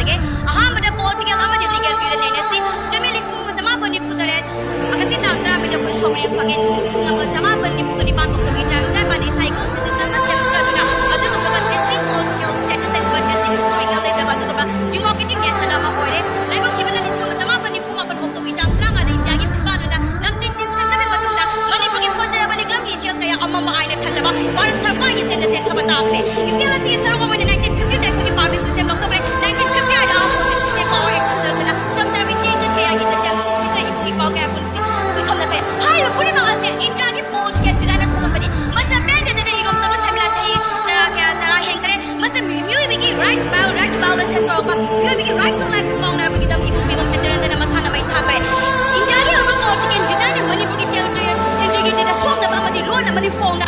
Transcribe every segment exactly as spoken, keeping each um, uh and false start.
ꯑꯍꯥꯟꯕꯗ political ꯑꯃꯗꯤ legal view ꯗ ꯅꯩꯅꯁꯤ꯫ ꯆꯨꯝꯃꯤ, ꯂꯤꯁꯤꯡ ꯑꯃ ꯆꯃꯥꯄꯟ ꯅꯤꯐꯨ ꯇꯔꯦꯠ, ꯑꯒꯁꯀꯤ ꯇꯥꯡ ꯇꯔꯥꯃꯔꯤꯗ ꯑꯩꯈꯣꯏ sovereign ꯐꯪꯉꯦ꯫ ꯂꯤꯁꯤꯡ ꯑꯃ ꯆꯃꯥꯄꯟ ꯅꯤꯐꯨ ꯅꯤꯄꯥꯟ ꯐꯥꯎꯕꯒꯤ ꯇꯔꯥꯅꯤꯊꯣꯏ ꯃꯥꯗꯤ ꯏꯁꯥꯒꯤ constitution ꯑꯃ ꯁꯦꯝꯖꯗꯨꯅ ꯑꯗꯨꯒꯨꯝꯂꯕ distinct political status ꯂꯩꯖꯕ, distinct historical ꯂꯩꯖꯕ ꯑꯗꯨꯒꯨꯝꯕ democratic nation ꯑꯃ ꯑꯣꯏꯔꯦ꯫ ꯂꯥꯏꯕꯛ ꯊꯤꯕꯅ ꯂꯤꯁꯤꯡ ꯑꯃ ꯆꯃꯥꯄꯟ ꯅꯤꯐꯨ ꯃꯥꯄꯟ ꯑꯣꯛꯇꯣꯕꯔ ꯇꯥꯡ ꯇꯔꯥꯃꯉꯥꯗ ꯏꯟꯗꯤꯌꯥꯒꯤ ꯐꯤꯐꯥꯗꯨꯅ ꯂꯝꯖꯤꯡ ꯊꯤꯟꯖꯤꯟꯗꯕꯒꯤ ꯃꯇꯨꯡꯗ ꯃꯅꯤꯄꯨꯔꯒꯤ ꯐꯖꯔꯕ ꯂꯤꯛꯂꯝꯒꯤ ꯏꯆꯦꯜ ꯀꯌꯥ ꯑꯃ ꯃꯥꯏꯅ ꯊꯜꯂꯕ ꯚꯥꯔꯠ ꯁꯔꯀꯥꯔꯒꯤ ꯁꯦꯟꯗ ꯆꯦꯟꯊꯕ ꯇꯥꯈ꯭ꯔꯦ꯫ ꯏꯆꯦꯜ ꯑꯁꯤꯒꯤ ꯁꯔꯨꯛ ꯑꯃ ꯑꯣꯏꯅ nineteen fifty ꯗ ꯑꯩꯈꯣꯏꯒꯤ prime minister ꯁꯦꯝꯂꯛꯇꯧꯔꯦ꯫ Nineteen fifty ꯍꯥꯏꯅ ꯑꯃꯨꯛ ꯍꯧꯖꯤꯛ ꯁꯤꯖꯤꯟꯅꯩ ꯄꯥꯎꯔꯦ꯫ ꯈꯨꯗꯛꯇꯅ ꯆꯝꯖꯔꯕ ꯏꯆꯦ ꯏꯆꯟ ꯀꯌꯥꯒꯤ ꯆꯦꯟꯊꯕ ꯏꯄꯥꯎ ꯀꯌꯥ ꯄꯨꯟꯁꯤ ꯏꯊꯝꯅ ꯐꯩ꯫ ꯍꯥꯏꯔꯤꯕ ꯄꯨꯝꯅꯃꯛ ꯑꯁꯤ ꯏꯟꯗꯤꯌꯥꯒꯤ political design ꯅ ꯊꯣꯛꯂꯛꯄꯅꯤ꯫ ꯃꯁꯤꯗ ꯄꯦꯟꯖꯗꯅ ꯏꯔꯣꯝꯆꯥꯕ ꯁꯔꯃꯤꯂꯥ ꯆꯍꯤ ꯆꯔꯥ ꯀꯌꯥ ꯆꯔꯥ ꯍꯦꯟꯈꯔꯦ꯫ ꯃꯁꯤꯗ ꯃꯤꯑꯣꯏꯕꯒꯤ right to violence ꯁꯦꯝꯗꯣꯔꯛꯄ, ꯃꯤꯑꯣꯏꯕꯒꯤ right to life ꯐꯥꯎꯅꯔꯕꯒꯤꯗꯃꯛ ꯏꯕꯨꯡ ꯏꯕꯦꯝ ꯁꯇ꯭ꯌꯥꯅꯟꯗꯅ ꯃꯁꯥꯅ ꯃꯩ ꯊꯥꯈ꯭ꯔꯦ꯫ ꯏꯟꯗꯤꯌꯥꯒꯤ ꯑꯣꯏꯕ political design ꯅ ꯃꯅꯤꯄꯨꯔꯒꯤ territorial integrity ꯗ ꯁꯣꯛꯅꯕ ꯑꯃꯗꯤ ꯂꯣꯟ ꯑꯃꯗꯤ ꯐꯣꯡꯅ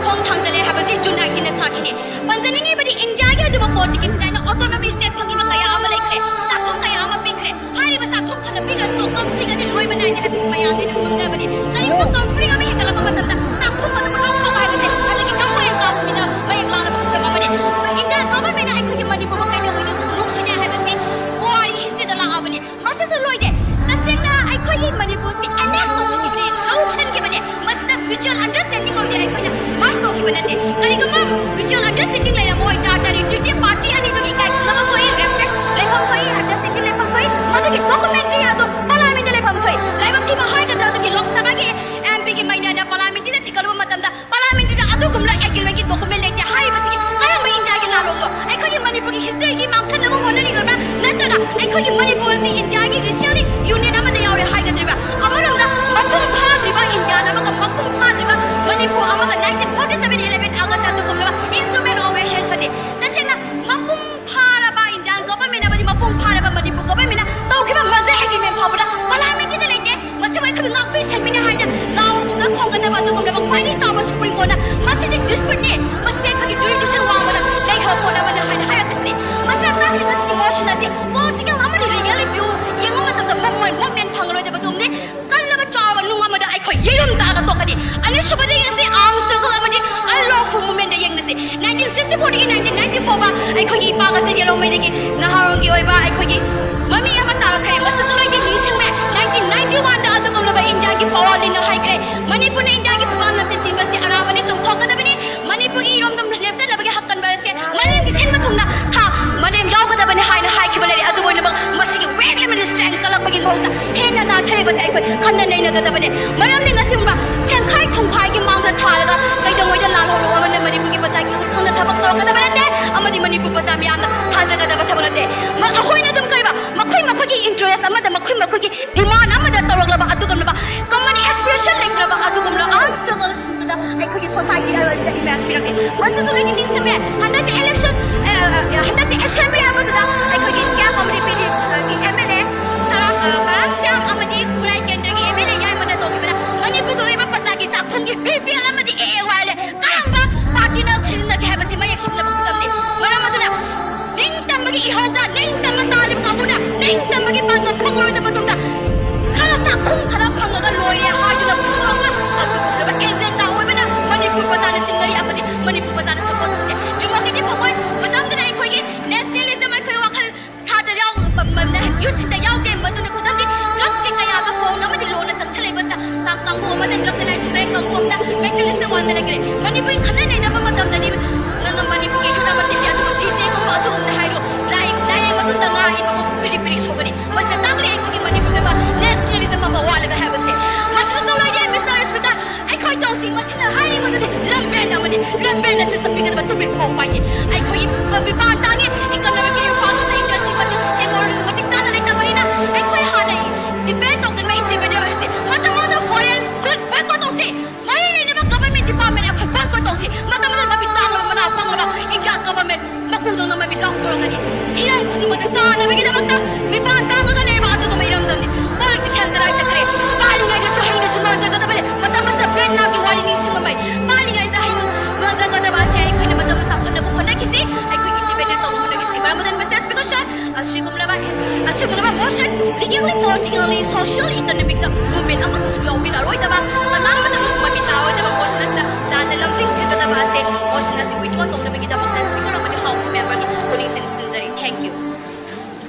ꯈꯣꯡ ꯊꯥꯡꯖꯜꯂꯦ ꯍꯥꯏꯕꯁꯤ ꯖꯨꯟ ꯑꯥꯏꯠꯇꯤꯟ ꯅ ꯁꯥꯈꯤꯅꯤ꯫ ꯄꯟꯖꯅꯤꯡꯉꯤꯕꯗꯤ ꯏꯟꯗꯤꯌꯥꯒꯤ ꯑꯣꯏꯕ political design ꯅ autonomy state ꯐꯪꯉꯤꯕ ꯀꯌꯥ ꯑꯃ ꯂꯩꯈ꯭ꯔꯦ, ꯆꯥꯛꯊꯨꯝ ꯀꯌꯥ ꯑꯃ ꯄꯤꯈ꯭ꯔꯦ꯫ ꯍꯥꯏꯔꯤꯕ ꯆꯥꯛꯊꯨꯝ ꯐꯅ ꯄꯤꯈ꯭ꯔꯁꯨ conflict ꯑꯗꯤ ꯂꯣꯏꯕ ꯅꯥꯏꯗꯦ ꯍꯥꯏꯕꯁꯤ ꯃꯌꯥꯝꯁꯤꯅ ꯈꯪꯅꯔꯕꯅꯤ꯫ ꯀꯔꯤꯒꯨꯝꯕ conflict ꯑꯃ ꯍꯦꯟꯒꯠꯂꯛꯄ ꯃꯇꯝꯗ ꯆꯥꯛꯊꯨꯝ ꯑꯗꯨꯕꯨ ꯂꯧꯊꯣꯛꯄ ꯍꯥꯏꯕꯁꯦ ꯑꯗꯒꯤ ꯖꯝꯃꯨ and ꯀꯥꯁꯃꯤꯔꯗ ꯃꯌꯦꯛ ꯂꯥꯅꯕ ꯈꯨꯗꯝ ꯑꯃꯅꯤ꯫ ꯏꯟꯗꯤꯌꯥ government ꯅ ꯑꯩꯈꯣꯏꯒꯤ ꯃꯅꯤꯄꯨꯔꯕꯨ ꯀꯩꯗꯧꯉꯩꯗꯁꯨ ꯅꯨꯡꯁꯤꯅꯦ ꯍꯥꯏꯕꯁꯤ ꯋꯥꯔꯤ history ꯗ ꯂꯥꯛꯑꯕꯅꯤ꯫ ꯃꯁꯤꯁꯨ ꯂꯣꯏꯗꯦ꯫ ꯇꯁꯦꯡꯅ ꯑꯩꯈꯣꯏꯒꯤ ꯃꯅꯤꯄꯨꯔꯁꯤ annex ꯇꯧꯁꯤꯟꯈꯤꯕꯅꯤ, ꯂꯧꯁꯤꯟꯈꯤꯕꯅꯤ꯫ ꯃꯁꯤꯗ mutual understanding ꯑꯣꯏꯗꯦ, ꯑꯩꯈꯣꯏꯅ merge ꯇꯧꯈꯤꯕ ꯅꯠꯇꯦ꯫ ꯀꯔꯤꯒꯨꯃ mutual understanding ꯂꯩꯔꯝꯕ ꯑꯣꯏꯇꯥꯔꯗꯤ treaty party ꯑꯅꯤꯗꯨꯒꯤ ꯏꯀꯥꯏ ꯈꯨꯝꯅꯕ ꯊꯣꯛꯏ, respect ꯂꯩꯐꯝ ꯊꯣꯛꯏ, understanding ꯂꯩꯐꯝ ꯊꯣꯛꯏ꯫ ꯃꯗꯨꯒꯤ documentary ꯑꯗꯨ parliament ꯇ ꯂꯩꯐꯝ ꯊꯣꯛꯏ꯫ ꯂꯥꯏꯕꯛ ꯊꯤꯕ ꯍꯥꯏꯒꯗ꯭ꯔꯥ, ꯑꯗꯨꯒꯤ ꯂꯣꯛ ꯁꯚꯥꯒꯤ M P ꯒꯤ ꯃꯩꯅꯥꯅ parliament ꯇ ꯊꯤꯒꯠꯂꯨꯕ ꯃꯇꯝꯗ parliament ꯇ ꯑꯗꯨꯒꯨꯝꯕ agreement ꯒꯤ document ꯂꯩꯇꯦ꯫ ꯍꯥꯏꯔꯤꯕꯁꯤꯒꯤ ꯀꯔꯝꯕ ꯏꯟꯗꯤꯌꯥꯒꯤ ꯂꯥꯜꯂꯣꯡꯅꯣ? ꯑꯩꯈꯣꯏꯒꯤ ꯃꯅꯤꯄꯨꯔꯒꯤ history ꯒꯤ ꯃꯥꯡꯍꯟꯅꯕ ꯍꯣꯠꯅꯔꯤꯕ꯭ꯔꯥ? ꯅꯠꯇ꯭ꯔꯒ ꯑꯩꯈꯣꯏꯒꯤ ꯃꯅꯤꯄꯨꯔ ꯑꯁꯤ ꯏꯟꯗꯤꯌꯥꯒꯤ racial union ꯑꯃꯗ ꯌꯥꯎꯔꯦ ꯍꯥꯏꯒꯗ꯭ꯔꯤꯕ꯭ꯔꯥ? ꯑꯃꯔꯣꯝꯗ ꯃꯄꯨꯡ ꯐꯥꯗ꯭ꯔꯤꯕ ꯏꯟꯗꯤꯌꯥꯟ ꯑꯃꯒ ꯃꯄꯨꯡ ꯐꯥꯗ꯭ꯔꯤꯕ ꯃꯅꯤꯄꯨꯔ ꯑꯃꯒ nineteen forty seven eleven August ꯑꯗꯨꯒꯨꯝꯂꯕ instrument of association ꯅꯤ꯫ ꯇꯁꯦꯡꯅ ꯃꯄꯨꯡ ꯐꯥꯔꯕ ꯏꯟꯗꯤꯌꯥꯟ government ꯑꯃꯗꯤ ꯃꯄꯨꯡ ꯐꯥꯔꯕ ꯃꯅꯤꯄꯨꯔ government ꯅ ꯇꯧꯈꯤꯕ merger agreement ꯐꯥꯎꯕꯗ parliament ꯀꯤꯗ ꯂꯩꯇꯦ꯫ ꯃꯁꯤꯕꯨ ꯑꯩꯈꯣꯏꯅ ꯉꯥꯛꯄꯤ ꯁꯦꯟꯕꯤꯅꯤ ꯍꯥꯏꯅ ꯂꯥꯎꯔꯒ ꯈꯣꯡꯒꯗꯕ ꯑꯗꯨꯒꯨꯝꯂꯕ ꯈ꯭ꯋꯥꯏꯗꯒꯤ ꯆꯥꯎꯕ Supreme Court ꯅ ꯃꯁꯤꯗꯤ dispute ꯅꯤ, ꯃꯁꯤꯗꯤ ꯑꯩꯈꯣꯏꯒꯤ jurisdiction ꯋꯥꯡꯃꯗ ꯂꯩꯈ꯭ꯔꯕ ꯄꯣꯠ ꯑꯃꯅꯤ ꯍꯥꯏꯅ ꯍꯥꯏꯔꯛꯀꯅꯤ꯫ ꯃꯁꯤꯅ ꯇꯥꯛꯂꯤꯕ emotion ꯑꯁꯤ political ꯑꯃꯗꯤ legal view ꯌꯦꯡꯕ ꯃꯇꯝꯗ movement, movement ꯐꯪꯂꯔꯣꯏꯗꯕ ꯑꯗꯨꯝꯅꯤ꯫ ꯀꯜꯂꯕ ꯆꯥꯎꯔꯕ ꯅꯨꯡ ꯑꯃꯗ ꯑꯩꯈꯣꯏ ꯌꯩꯔꯨꯝ ꯇꯥꯛꯑꯒ ꯇꯣꯛꯀꯅꯤ꯫ ꯑꯅꯤꯁꯨꯕꯗ ꯌꯦꯡꯁꯤ, armed struggle ꯑꯃꯗꯤ unlawful movement ꯗ ꯌꯦꯡꯅꯁꯤ꯫ Nineteen sixty four ꯗꯒꯤ nineteen ninety four ꯐꯥꯎꯕ ꯑꯩꯈꯣꯏꯒꯤ ꯏꯄꯥꯒꯁꯦ ꯌꯦꯂꯣꯡꯃꯩꯗꯒꯤ ꯅꯍꯥꯔꯣꯜꯒꯤ ꯑꯣꯏꯕ ꯑꯩꯈꯣꯏꯒꯤ ꯃꯃꯤ ꯑꯃ ꯇꯥꯔꯛꯈ꯭ꯔꯦ꯫ ꯃꯁꯤꯁꯨ ꯂꯣꯏꯅ ꯅꯤꯡꯁꯤꯡꯂꯦ꯫ ꯅꯥꯏꯟꯇꯤꯟ ꯅꯥꯏꯟꯇꯤ ꯋꯥꯟꯗ ꯑꯗꯨꯒꯨꯝꯂꯕ ꯏꯟꯗꯤꯌꯥꯒꯤ ꯄꯋꯥꯔ ꯂꯤꯡꯅ ꯍꯥꯏꯈ꯭ꯔꯦ, "ꯃꯅꯤꯄꯨꯔꯅ ꯏꯟꯗꯤꯌꯥꯒꯤ ꯈꯨꯕꯥꯝꯅ ꯇꯤꯟꯕꯁꯤ ꯑꯔꯥꯕꯅꯤ, ꯆꯨꯝꯊꯣꯛꯀꯗꯕꯅꯤ꯫ ꯃꯅꯤꯄꯨꯔꯒꯤ ꯏꯔꯣꯝꯗꯝ ꯂꯦꯞꯆꯅꯕꯒꯤ ꯍꯛꯀꯟꯕ ꯑꯁꯦ ꯃꯥꯂꯦꯝꯒꯤ ꯁꯤꯟꯕ ꯊꯨꯡꯅ ꯊꯥ ꯃꯥꯂꯦꯝ ꯌꯥꯎꯒꯗꯕꯅꯤ" ꯍꯥꯏꯅ ꯍꯥꯏꯈꯤꯕ ꯂꯩꯔꯦ꯫ ꯑꯗꯨꯕꯨ ꯑꯣꯏꯅꯃꯛ ꯃꯁꯤꯒꯤ ꯋꯦꯠ ꯍꯦꯃꯟ ꯁ꯭ꯇ꯭ꯔꯦꯡ ꯀꯜꯂꯛꯄꯒꯤ ꯃꯍꯨꯠꯇ ꯍꯦꯟꯅ ꯅꯥꯊꯩꯕꯁꯦ ꯑꯩꯈꯣꯏ ꯈꯟꯅ ꯅꯩꯅꯒꯗꯕꯅꯤ꯫ ꯃꯔꯝꯗꯤ ꯉꯁꯤꯒꯨꯝꯕ ꯁꯦꯟꯈꯥꯏ ꯊꯨꯝꯈꯥꯏꯒꯤ ꯃꯥꯡꯗ ꯊꯥꯔꯒ ꯀꯩꯗꯧꯉꯩꯗ ꯂꯥꯜꯍꯧꯔꯕ ꯑꯃꯅ ꯃꯅꯤꯄꯨꯔꯒꯤ ꯃꯆꯥꯒꯤ ꯍꯛꯊꯥꯡꯗ ꯊꯕꯛ ꯇꯧꯔꯛꯀꯗꯕ ꯅꯠꯇꯦ꯫ ꯑꯃꯗꯤ ꯃꯅꯤꯄꯨꯔ ꯃꯆꯥ ꯃꯤꯌꯥꯝꯅ ꯊꯥꯖꯒꯗꯕ ꯊꯕꯛ ꯅꯠꯇꯦ꯫ ꯃ-, ꯑꯩꯈꯣꯏꯅ ꯑꯗꯨꯝ ꯀꯩꯕ ꯃꯈꯣꯏ ꯃꯈꯣꯏꯒꯤ ꯏꯟꯇꯔꯦꯁ ꯑꯃꯗ ꯃꯈꯣꯏ ꯃꯈꯣꯏꯒꯤ ꯗꯤꯃꯥꯟ ꯑꯃꯗ ꯇꯧꯔꯛꯂꯕ ꯑꯗꯨꯒꯨꯝꯂꯕ ꯀꯃꯟ ꯑꯦꯁꯄꯤꯔꯦꯁꯟ ꯂꯩꯇ꯭ꯔꯕ ꯑꯗꯨꯒꯨꯝꯂꯕ ꯑꯥꯔꯝ ꯁ꯭ꯇ꯭ꯔꯒꯜꯁꯤꯡꯗꯨꯗ ꯑꯩꯈꯣꯏꯒꯤ ꯁꯣꯁꯥꯏꯇꯤ ꯑꯁꯤꯗ ꯏꯃꯦꯖ ꯄꯤꯔꯛꯀꯦ꯫ ꯃꯁꯤꯁꯨ ꯑꯩꯗꯤ ꯅꯤꯡꯁꯤꯡꯉꯦ, ꯍꯟꯗꯛꯀꯤ ꯏꯂꯦꯛꯁꯟ, ꯑ, ꯑ, ꯍꯟꯗꯛꯀꯤ ꯑꯦꯁꯦꯝꯕ꯭ꯂꯤ ꯑꯃꯗꯨꯗ ꯑꯩꯈꯣꯏꯒꯤ ꯀꯦꯞ ꯑꯃꯗꯤ ꯄꯤ ꯗꯤ ꯒꯤ ꯑꯦꯝ ꯑꯦꯜ ꯑꯦ ꯇꯔꯥ, ꯑ, ꯀꯔꯥꯝ ꯁ꯭ꯌꯥꯝ ꯑꯃꯗꯤ ꯈꯨꯔꯥꯏ ꯀꯦꯟꯗ꯭ꯔꯒꯤ ꯑꯦꯝ ꯑꯦꯜ ꯑꯦ ꯌꯥꯏꯃꯅ ꯇꯧꯈꯤꯕꯗ ꯃꯅꯤꯄꯨꯔꯒꯤ ꯑꯣꯏꯕ ꯄ꯭ꯔꯖꯥꯒꯤ ꯆꯥꯛꯊꯨꯝꯒꯤ ꯕꯤ ꯄꯤ ꯑꯦꯜ ꯑꯃꯗꯤ ꯑꯦ ꯑꯦ ꯋꯥꯏ ꯑꯦꯜ ꯑꯦ ꯀꯔꯝꯕ ꯄꯥꯔꯇꯤꯅ ꯁꯤꯖꯤꯟꯅꯒꯦ ꯍꯥꯏꯕꯁꯤ ꯃꯌꯦꯛ ꯁꯦꯡꯅ ꯈꯪꯂꯝꯅꯤ꯫ ꯃꯔꯝ ꯑꯗꯨꯅ ꯅꯤꯡꯇꯝꯕꯒꯤ ꯏꯍꯧꯗ ꯅꯤꯡꯇꯝꯕ ꯇꯥꯔꯤꯕ ꯀꯥꯡꯕꯨꯅ ꯅꯤꯡꯇꯝꯕꯒꯤ ꯄꯥꯟꯗꯝ ꯐꯪꯂꯔꯣꯏꯗꯕ ꯃꯇꯨꯡꯗ ꯈꯔ ꯆꯥꯛꯈꯨꯝ ꯈꯔ ꯐꯪꯉꯒ ꯂꯣꯏꯔꯦ ꯍꯥꯏꯗꯨꯅ ꯄꯨꯊꯣꯔꯛꯄ ꯑꯗꯨꯒꯨꯝꯂꯕ ꯑꯦꯖꯦꯟꯗꯥ ꯑꯣꯏꯕꯅ ꯃꯅꯤꯄꯨꯔ ꯃꯆꯥꯅ ꯆꯤꯡꯅꯔꯤ ꯑꯃꯗꯤ ꯃꯅꯤꯄꯨꯔ ꯃꯆꯥꯅ ꯁꯄꯣꯔꯠ ꯇꯧꯗꯦ꯫ ꯗꯤꯃꯣꯀ꯭ꯔꯦꯇꯤꯛ ꯐꯪꯉꯣꯏ꯫ ꯃꯇꯝꯗꯨꯗ ꯑꯩꯈꯣꯏꯒꯤ ꯅꯦꯁꯅꯦꯂꯤꯖꯝ ꯑꯩꯈꯣꯏ ꯋꯥꯈꯜ ꯁꯥꯇ꯭ꯔ ꯌꯥꯎ-, ꯃ-, ꯃ-, ꯌꯨꯠꯁꯤꯡꯗ ꯌꯥꯎꯗꯦ꯫ ꯃꯗꯨꯅ ꯈꯨꯗꯝꯗꯤ ꯗ꯭ꯔꯒꯀꯤ ꯀꯌꯥꯗ ꯐꯣꯟ ꯑꯃꯗꯤ ꯂꯣꯟꯅ ꯆꯪꯁꯤꯜꯂꯛꯏꯕ ꯇ-, ꯇ-, ꯀꯥꯡꯕꯨ ꯑꯃꯗ ꯗ꯭ꯔꯒ ꯂꯥꯏꯁꯨ ꯀꯔꯦ ꯀꯥꯡꯕꯨ ꯑꯃꯗ ꯃꯦꯟꯇꯦꯂꯤꯁꯇ ꯋꯥꯟꯗꯔꯛꯈ꯭ꯔꯦ꯫ ꯃꯅꯤꯄꯨꯔꯤ ꯈꯟꯅ ꯅꯩꯅꯕ ꯃꯇꯝꯗꯗꯤ ꯅꯪꯅ ꯃꯅꯤꯄꯨꯔꯒꯤ ꯌꯨꯠ ꯑꯃ ꯊꯤꯡꯉꯦ ꯑꯗꯨꯒ ꯊꯤꯡꯉꯦ ꯈꯣꯠꯄ ꯑꯗꯨꯒꯨꯝꯅ ꯍꯥꯏꯔꯣ꯫ ꯂꯥꯏ-, ꯂꯥꯏꯔꯦꯝꯕ ꯃꯇꯨꯡꯗ ꯉꯥ ꯍꯤꯡꯕ ꯄꯤꯔꯤ ꯄꯤꯔꯤ ꯁꯧꯒꯅꯤ꯫ ꯃꯁꯤꯗ ꯇꯥꯛꯂꯤ ꯑꯩꯈꯣꯏꯒꯤ ꯃꯅꯤꯄꯨꯔꯗ ꯅꯦꯁꯅꯦꯂꯤꯖꯝ ꯑꯃ ꯋꯥꯠꯂꯒ ꯍꯥꯏꯕꯁꯦ꯫ ꯃꯁꯤꯗ ꯇꯧꯔꯣꯏꯒꯦ ꯃꯤꯁꯇꯔ ꯁ꯭ꯄꯤꯀꯔ꯫ ꯑꯩꯈꯣꯏ ꯇꯧꯁꯤ꯫ ꯃꯁꯤꯅ ꯍꯥꯏꯔꯤꯕꯗꯨꯗꯤ ꯂꯝꯕꯦꯟ ꯑꯃꯅꯤ꯫ ꯂꯝꯕꯦꯟ ꯑꯁꯤ ꯆꯠꯄꯤꯒꯗꯕ ꯇꯨꯃꯤꯟ ꯐꯥꯎ ꯄꯥꯏꯅꯤ꯫ ꯑꯩꯈꯣꯏꯒꯤ ꯃꯤꯄꯥꯟ ꯇꯥꯡꯉꯤ꯫ ꯏꯀꯣꯅꯣꯃꯤꯛ ꯏꯟꯐ꯭ꯔꯥꯁ꯭ꯇ꯭ꯔꯛꯆꯔ ꯃꯇꯤꯛ, ꯇꯦꯛꯅꯣꯂꯣꯖꯤ ꯃꯇꯤꯛ ꯆꯥꯅ ꯂꯩꯇꯕꯅꯤꯅ ꯑꯩꯈꯣꯏ ꯍꯥꯟꯅ ꯗꯤꯄꯦꯟ ꯇꯧꯗꯅ ꯏꯟꯗꯤꯄꯦꯟꯗꯦꯟ ꯑꯣꯏꯔꯁꯤ꯫ ꯃꯇꯝ ꯑꯃꯗ ꯐꯣꯔꯦꯟ ꯒꯨꯗ ꯕꯣꯏꯀꯣꯠ ꯇꯧꯁꯤ꯫ ꯃꯔꯤ ꯂꯩꯅꯕ ꯒꯚꯔꯟꯃꯦꯟ ꯗꯤꯄꯥꯔꯠꯃꯦꯟ ꯑꯩꯈꯣꯏ ꯕꯣꯏꯀꯣꯠ ꯇꯧꯁꯤ꯫ ꯃꯇꯝ ꯑꯃꯗ ꯃꯃꯤꯠ ꯇꯥꯡꯂꯕ ꯃꯅꯥ ꯄꯪꯂꯕ ꯏꯟꯗꯤꯌꯥ ꯒꯚꯔꯟꯃꯦꯟ ꯃꯀꯨꯗꯧꯅ ꯃꯃꯤꯠ ꯂꯥꯎꯊꯣꯔꯛꯀꯅꯤ꯫ ꯍꯤꯔꯝ ꯈꯨꯗꯤꯡꯃꯛꯇ ꯆꯥꯅꯕꯒꯤꯗꯃꯛꯇ ꯃꯤꯄꯥꯟ ꯇꯥꯡꯂꯒ ꯂꯩꯔꯕ ꯑꯗꯨꯒꯨꯝꯕ ꯏꯔꯝꯗꯝꯅꯤ꯫ ꯄꯣꯂꯤꯇꯤꯁꯤꯌꯥꯟ ꯀꯗꯥꯏ ꯆꯠꯈ꯭ꯔꯦ? ꯄꯥꯜꯂꯤꯉꯩꯗꯁꯨ ꯍꯩꯅꯁꯨ ꯂꯣꯟꯖꯒꯗꯕꯅꯤ꯫ ꯃꯇꯝ ꯑꯁꯤꯗ ꯕꯦꯟꯅꯥꯒꯤ ꯋꯥꯔꯤ ꯅꯤꯡꯁꯤꯡꯕ ꯃꯩ꯫ ꯄꯥꯜꯂꯤꯉꯩꯗ ꯍꯩꯅ ꯂꯣꯟꯖꯒꯗꯕ ꯑꯁꯦ ꯑꯩꯈꯣꯏꯅ ꯃꯇꯝ ꯑꯁꯥ ꯍꯣꯠꯅꯕ ꯍꯣꯠꯅꯈꯤꯁꯤ꯫ ꯑꯩꯈꯣꯏꯒꯤ ꯏꯟꯗꯤꯄꯦꯟꯗꯦꯟ ꯇꯧꯕ ꯍꯣꯠꯅꯈꯤꯁꯤ꯫ ꯃꯔꯝ ꯑꯗꯨꯅ ꯃꯤꯁꯇꯔ ꯁ꯭ꯄꯤꯀꯔ ꯁꯔ, ꯑꯁꯤꯒꯨꯝꯂꯕ, ꯑꯁꯤꯒꯨꯝꯂꯕ ꯃꯣꯁꯟ, ꯂꯤꯒꯦꯜꯂꯤ, ꯄꯣꯂꯤꯇꯤꯀꯦꯜꯂꯤ, ꯁꯣꯁꯤꯌꯦꯜ, ꯏꯀꯣꯅꯣꯃꯤꯛꯇ ꯃꯨꯚꯃꯦꯟ ꯑꯃꯠꯇꯁꯨ ꯌꯥꯎꯕꯤꯔꯛꯑꯔꯣꯏꯗꯕ, ꯀꯅꯥꯃꯠꯇꯁꯨ ꯃꯃꯤꯠ ꯇꯥꯔꯣꯏꯗꯕ ꯃꯣꯁꯟ ꯑꯁꯤꯗ ꯂꯥꯟꯅ ꯂꯝꯖꯤꯡꯕꯤꯒꯗꯕ ꯑꯁꯦ ꯃꯣꯁꯟ ꯑꯁꯤ ꯋꯤꯗ꯭ꯔꯣ ꯇꯧꯅꯕꯒꯤꯗꯃꯛꯇ ꯁ꯭ꯄꯤꯀꯔ ꯑꯃꯗꯤ ꯍꯥꯎꯁ ꯃꯦꯝꯕꯔꯒꯤ Putting things